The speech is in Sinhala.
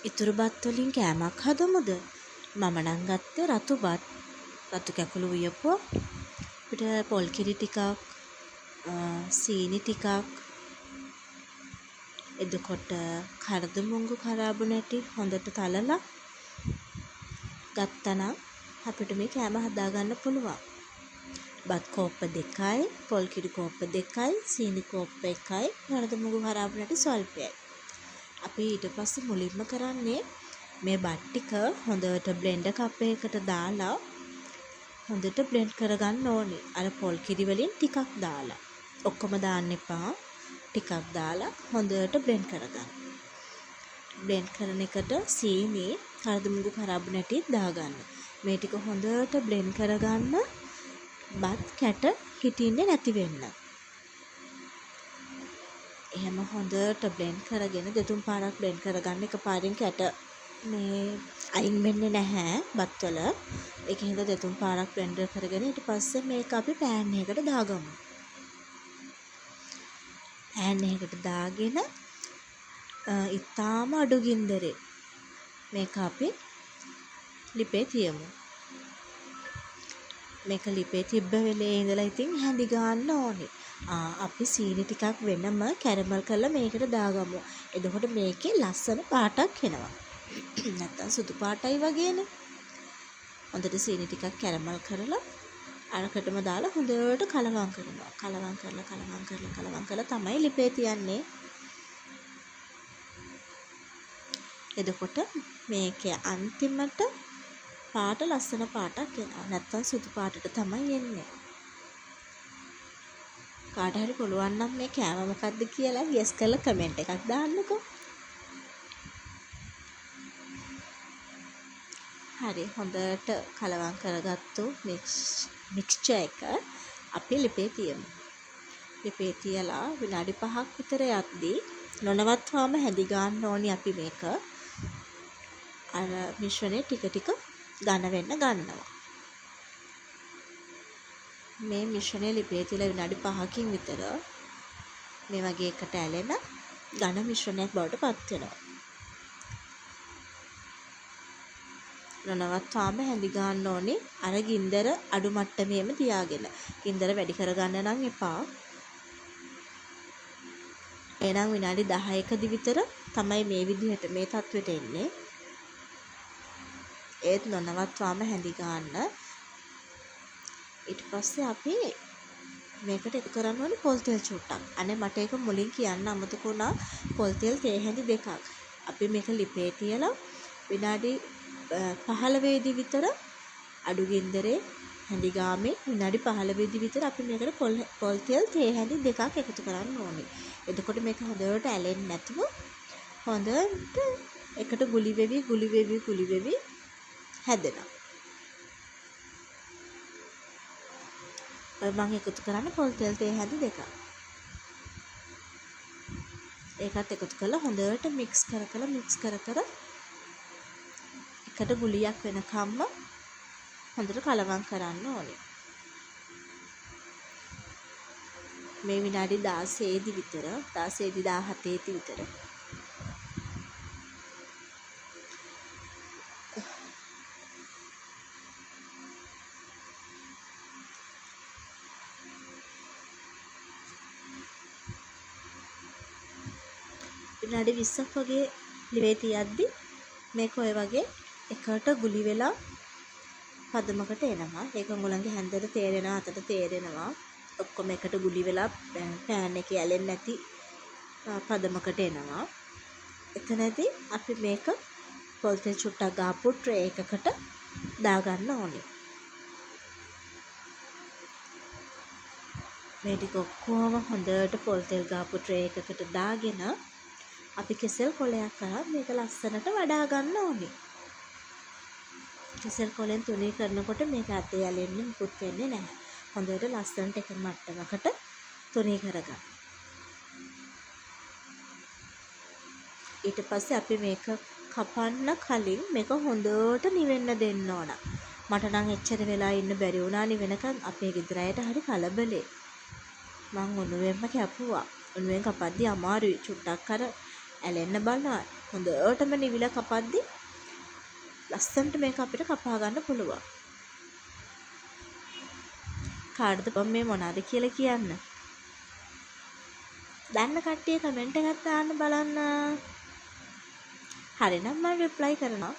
ඉතුරු බත් වලින් කෑමක් හදමුද? මම නම් ගත්තේ රතු බත්. රතු කැකුළු උයපුවා. අපිට පොල් කිරි ටිකක්, සීනි ටිකක්, එතකොට කරද මුංගු කරාබු නැටි හොඳට තලලා ගත්තනම් අපිට මේ කෑම හදාගන්න පුළුවන්. බත් කෝප්ප 2යි, පොල් කිරි කෝප්ප 2යි, සීනි කෝප්ප 1යි, කරද මුංගු කරාබු නැටි ස්වල්පයයි. අපි ඊට පස්සේ මුලින්ම කරන්නේ මේ බත් ටික හොඳට බ්ලෙන්ඩර් කප් එකකට දාලා හොඳට බ්ලෙන්ඩ් කරගන්න ඕනේ. අර පොල් කිරි වලින් ටිකක් දාලා. ඔක්කොම දාන්න එපා. ටිකක් දාලා හොඳට බ්ලෙන්ඩ් කරගන්න. බ්ලෙන්ඩ් කරන එකට සීනි, කරද මුංගු කරාබු නැටිත් දාගන්න. මේ ටික හොඳට බ්ලෙන්ඩ් කරගන්න බත් කැට හිටින්නේ නැති වෙන්න. එහෙම හොඳට බ්ලෙන්ඩ් කරගෙන දෙතුන් පාරක් බ්ලෙන්ඩ් කරගන්න. එකපාරින් කැට මේ අයින් වෙන්නේ නැහැ බත්වල. ඒක හින්දා දෙතුන් පාරක් බ්ලෙන්ඩර් කරගෙන ඊට පස්සේ මේක අපි පෑන් එකකට දාගමු. පෑන් එකකට දාගෙන ඉතාම අඩු ගින්දරේ මේක අපි ලිපේ තියමු. මේක ලිපේ තිබ්බ වෙලේ ඉඳලා ඉතින් හැඳි ගන්න ඕනේ. අපි සීනි ටිකක් වෙනම කැරමල් කරලා මේකට දාගමු. එතකොට මේකේ ලස්සන පාටක් එනවා. නැත්තම් සුදු පාටයි වගේනේ. හොඳට සීනි ටිකක් කැරමල් කරලා අරකටම දාලා හොඳට කලවම් කරනවා. කලවම් කරලා කලවම් කරලා කලවම් කරලා තමයි ලිපේ තියන්නේ. එතකොට මේකේ අන්තිමට පාට ලස්සන පාටක් එනවා. නැත්තම් සුදු පාටට තමයි එන්නේ. කාට හරි පුළුවන් නම් මේ කෑම මොකද්ද කියලා ගෙස් කරලා කමෙන්ට් එකක් දාන්නකෝ. හරි, හොඳට කලවම් කරගත්තු මික්ස්චර් එක අපි ලිපේ තියමු. ලිපේ තියලා විනාඩි 5ක් විතර යද්දී නොනවත්වාම හැඳි ගන්න ඕනි අපි මේක. අර මිශ්‍රණය ටික ටික ඝන වෙන්න ගන්නවා. මේ මිශ්‍රණය ලිපේ තියලා විනාඩි 5කින් විතර මේ වගේ එකට ඇලෙන ඝන මිශ්‍රණයක් බවට පත් වෙනවා. නොනවත්වාම හැඳි ගන්න ඕනේ අර ගින්දර අඩු මට්ටමේම තියාගෙන. ගින්දර වැඩි කරගන්න නම් එපා. එහෙනම් විනාඩි 10කදී විතර තමයි මේ විදිහට මේ තත්වෙට එන්නේ. ඒත් නොනවත්වාම හැඳි ගන්න. ඊට පස්සේ අපි මේකට එකතු කරන්න ඕනේ පොල් තෙල් චුට්ටක්. අනේ මට ඒක මුලින් කියන්න අමතක වුණා. පොල් තෙල් තේ හැඳි 2ක්. අපි මේක ලිපේ තියලා විනාඩි 15 දී විතර අඩු ගින්දරේ හැඳි ගාමින් විනාඩි 15 දී විතර අපි මේකට පොල් තෙල් තේ හැඳි 2ක් එකතු කරන්න ඕනේ. එතකොට මේක හොඳට ඇලෙන්නේ නැතුව හොඳට එකට ගුලි වෙවි ගුලි වෙවි ගුලි වෙවි හැදෙනවා. ඔය මං එකතු කරන්නේ පොල් තෙල් තේ හැඳි 2ක්. ඒකත් එකතු කරලා හොඳට මික්ස් කර කර මික්ස් කර කර එකට ගුලියක් වෙනකම්ම හොඳට කලවම් කරන්න ඕනේ. මේ විනාඩි 16 දී විතර, 16 දී 17 දී විතර විනාඩි 20ක් වගේ ලිපේ තියද්දි මේක ඔය වගේ එකට ගුලි වෙලා පදමකට එනවා. ඒක උඹලගේ හැන්දට තේරෙනවා, අතට තේරෙනවා. ඔක්කොම එකට ගුලි වෙලා පෑන් එකේ ඇලෙන්නේ නැති පදමකට එනවා. එතනදී අපි මේක පොල් තෙල් චුට්ටක් ගාපු ට්‍රේ එකකට දාගන්න ඕනේ. මේ ටික ඔක්කොම හොඳට පොල් තෙල් ගාපු ට්‍රේ එකකට දාගෙන අපි කෙසෙල් කොලයක් අරන් මේක ලස්සනට වඩා ගන්න ඕනේ. කෙසෙල් කොලෙන් තුනී කරනකොට මේක අතේ ඇලෙන්නේ මුකුත් වෙන්නේ නැහැ. හොඳට ලස්සනට එක මට්ටමකට තුනී කරගන්න. ඊට පස්සේ අපි මේක කපන්න කලින් මේක හොඳට නිවෙන්න දෙන්න ඕන. මට නම් එච්චර වෙලා ඉන්න බැරි වුණා නිවෙනකන්. අපේ ගෙදර අයට හරි කලබලේ. මං උණුවෙන්ම කැපුවා. උණුවෙන් කපද්දි අමාරුයි. චුට්ටක් අර ඇලෙන්න බලනවා. හොඳටම නිවිලා කපද්දි ලස්සනට මේක අපිට කපා ගන්න පුළුවන්. කාටද මේ මොනවාද කියලා කියන්න. දන්න කට්ටිය කමෙන්ට් එකක් දාන්න බලන්න. හරිනම් මම රිප්ලයි කරනවා.